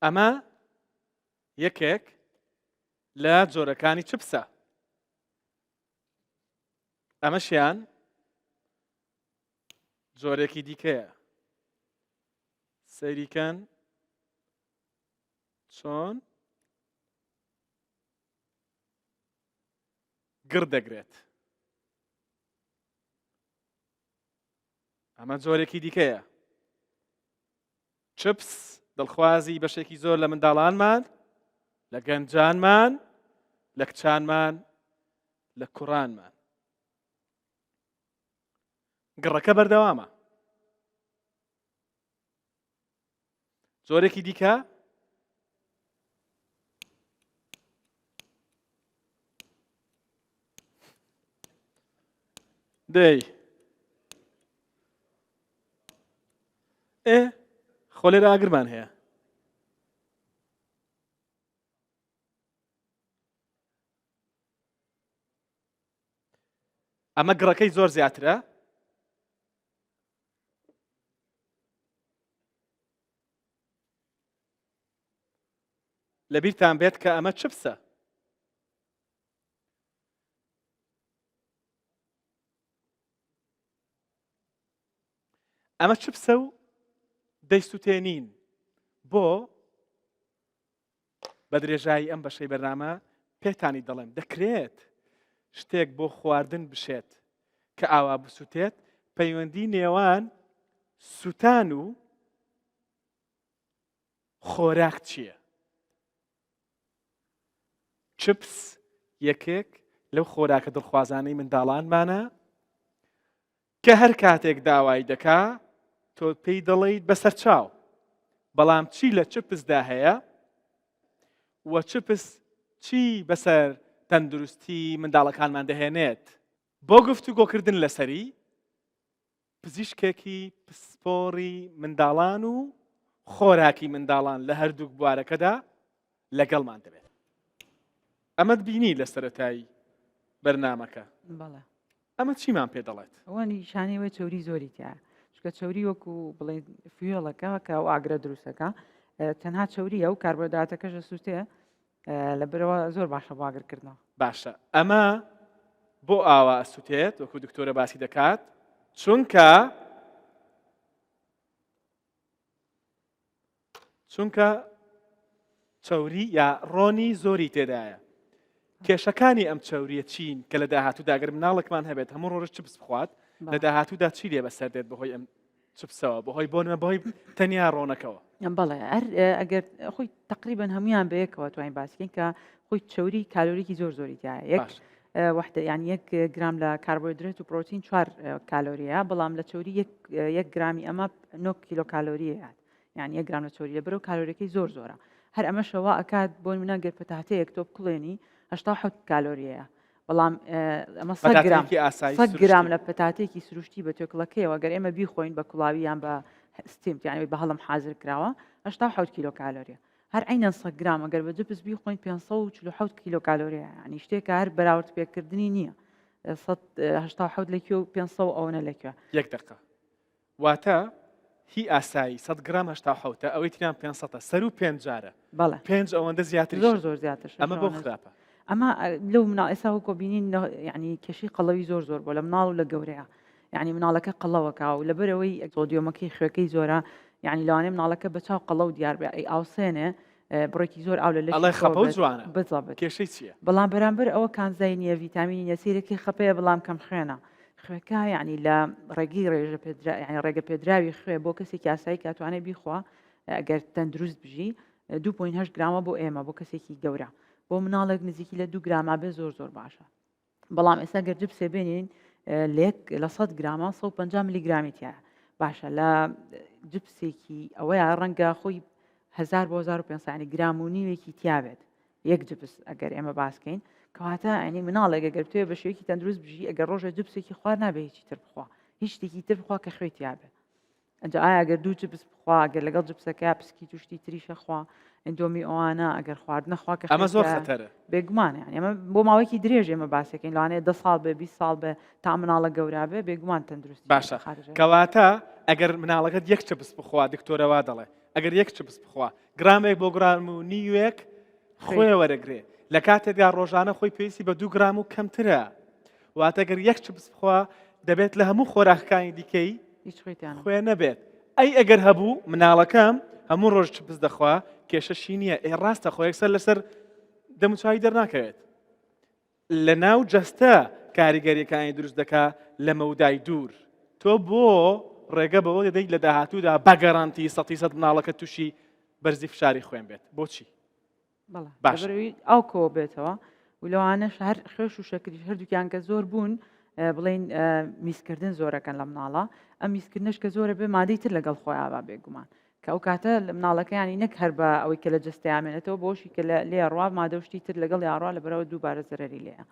ئەمە یەکێک لە جۆرەکانی چپسە. ئەمەشیان جۆرێکی دیکەیە. سەیریکەن چۆن گڕ دەگرێت. ئەمە جۆرێکی دیکەیە. چپس دڵخوازی بەشێکی زۆر لە منداڵانمان، لە گەنجانمان، لە کچانمان، لە کوڕانمان. گڕەکە بەردەوامە. جۆرێکی دیکە دەی ئێ خۆ لێرە ئاگرمان هەیە. ئەمە گڕەکەی زۆر زیاترە. لەبیرتان بێت کە ئەمە چپسە. ئەمە چپسە و دەیسوتێنین بۆ بە درێژایی ئەم بەشەی بەرنامە پێتانی دەڵێم دەکرێت شتێک بۆ خواردن بشێت کە ئاوا بسووتێت پەیوەندی نێوان سووتان و خۆراک چییە؟ چپس یەکێک لەو خۆراکە دڵخوازانەی منداڵانمانە کە هەر کاتێک داوای دەکا تۆ پێی دەڵێیت بەسەرچاو بەڵام چی لە چپسدا هەیە و چپس چی بەسەر تەندروستی منداڵەکانمان دەهێنێت بۆ گفتوگۆکردن لەسەری پزیشکێکی پسپۆڕی منداڵان و خۆراکی منداڵان لە هەردووک بوارەکەدا لەگەڵمان دەبێت. ئەمەت بینی لە سەرەتای بەرنامەکە. بەڵێ. ئەمە چیمان پێ دەڵێت؟ ئەوە نیشانەی ئەوەیە چەوری زۆری تیایە. چونکە چەوری وەکو بڵێن فیۆڵەکە کە ئەو ئاگرە دروستەکە تەنها چەوریە و کاربۆهیدراتەکەش دەسووتێ لەبەرەوە زۆر باشە بۆ ئاگرکردنەوە. باشە ئەمە بۆ ئاوا ئەسوتێت وەکو دکتۆرە باسی دەکات چونکە چونکە چەوری یا ڕۆنی زۆری تێدایە کێشەکانی ئەم چەوریە چین کە لە داهاتوودا گەر مناڵێکمان هەبێت هەموو ڕۆژ چپس بخوات لە داهاتوودا چی لێ بەسەر دێت بەهۆی ئەم چپسەوە بەهۆی بۆ نمە بەهۆی تەنیا ڕۆنەکەوە بەڵێ هەر ئەگەر خۆی تقریبان هەمویان بەیەکەوە توانین باسکەین کە خۆی چەوری کالۆریکی زۆر زۆری تایە یەک وحدە یان یەک گرام لە کاربۆهیدرێت و پرۆتین چوار کالۆریە بەڵام لە چەوری یەک گرامی ئەمە 9 کیلۆ کالۆریە یان یەک گرام لە چەوری لە بەرەو کالۆریەکەی زۆر زۆرە هەر ئەمەشەوە ئەکات بۆ منە گەر پەتاتەیەک تۆ بکڵێنی 87 کالۆریەیە بەڵام ئەمە 100 گرام 100 گرام لە پەتاتێکی سروشتی بە توێکڵەکەیەوە گەر ئێمە بیخۆین بە کوڵاوی یان بە steam یانی بە هەڵم حاضر کراوە 87 کیلۆ کالۆریە هەر عەینەن 100 گرام ئەگەر بە جپس بیخۆین 547 کیلۆ کالۆریە یعنی شتێکە هەر بەراورد پێکردنی نییە 187 لە کوێ و 500 ئەوەنە لە کوێ یەک دقە واتە هی ئاسایی 100 گرام 87 ئەوەی تریان 500 سەر و پێنج جارە بەڵێ پێنج ئەوەندە زیاتر زۆر زۆر زیاتر ئەمە بۆ خراپە ئەمە لەو مناڵ ئێستا وەکۆ بینین یعنی کێشەی قەڵەوی زۆر زۆر بۆ لە مناڵ و لە گەورەیە یعنی مناڵەکە قەڵەوەکە و لەبەرەوەی سۆدیۆمەکەی خوێکەی زۆرە یعنی لەوانەیە مناڵەکە بە چاو قەڵەو دیار بێ ئەی ئاوسێنێ بڕێکی زۆر ئاو لە لەشی ئەڵێ خەپە و بێت. جوانە بزەبت کێشەی چییە؟ بەڵام بەرامبەر ئەوە کانزای نییە ڤیتامینی نییە سیرەکی خەپەیە بەڵام کەم خوێنە خوێکە یعنی لە ڕێگەی ڕێژە پێدرا یعنی ڕێگە پێدراوی خوێ بۆ کەسێکی ئاسایی کە توانێت بیخوا ئەگەر تەندروست بژی 2.8 گرامە بۆ ئێمە بۆ کەسێکی گەورە بۆ مناڵێک نزیکی لە دو گراما بێ زۆر زۆر باشە بەڵام ئێستا گەر جپسێ بێنین لێک لە 100 گرامە 150 میلیگرامی تایە باشە لە جپسێکی ئەوەیە ڕەنگە خۆی 1000 بۆ 1500 گرام و نیوێکی تیاابێت یەک جپس ئەگەر ئێمە باسکەین کەواتە ئەنی مناڵێک ئەگەر بتوێ بە شێوەیەکی تەندروست بژی ئەگەر ڕۆژە جپسێکی خوار نابێ هیچی تر بخوا هیچ شتێکی تر بخوا کە خوێ تیاابێت ئەجا ئایا گەر دوو جپس بخوا گەر لەگەڵ جپسەکە پسکیت و شتی تریشە خوا ئەندۆمی ئەوانە ئەگەر خواردنە خوا کە ئەمە زۆر خێرا خەتەرە بێگومان یعنی ئەمە بۆ ماوەیەکی درێژ ئێمە باسەکەین لەوانەیە دە ساڵ بێ 20 ساڵ بێ تا مناڵە گەورا بێ بێگومان تەندروستی باشە خارجە کەواتە ئەگەر مناڵەکەت یەک چپس بخوا دکتۆرە وا دەڵێ. ئەگەر یەک چپس بخوا گرامێک بۆ گرام و نیوێک خوێ وەرەگرێ لە کاتێکدا ڕۆژانە خۆی پێویستی بە دوو گرام و کەمترە واتە گەر یەک چپس بخوا دەبێت لە هەموو خۆراکەکانی دیکەی خوێ نەبێت ئەی ئەگەر هەبوو مناڵەکەم هەموو ڕۆژ چپس دەخوا کێشەشی نییە ئێ ڕاستە خۆ یەکسەر لەسەر دەموچاوی دەرناکەوێت لە ناو جەستە کاریگەریەکانی دروست دەکا لە مەودای دوور تۆ بۆ ڕێگە بەوە دەدەیت لە داهاتوودا بەگەرانتی سەتی سەد مناڵەکە تووشی بەرزی فشاری خوێن بێت بۆچی باشە ئاو کۆ بێتەوە و لەوانەش هەر خوێش و شەکریش هەردووکیان کە زۆر بوون بڵین میزکردن زۆرەکەن لە مناڵە ئەم میزکردنش کە زۆرە بێ مادەی تر لەگەڵ خۆیان با بێگومان کە ئەو کاتە مناڵەکەیانی نەک هەر بە ئەوەی کە لە جستیامێنێتەوە بۆشی کە لێ ڕوا مادە شتی تر لەگەڵ یاڕوا لە بەرەوە دووبارە زەرری لێە.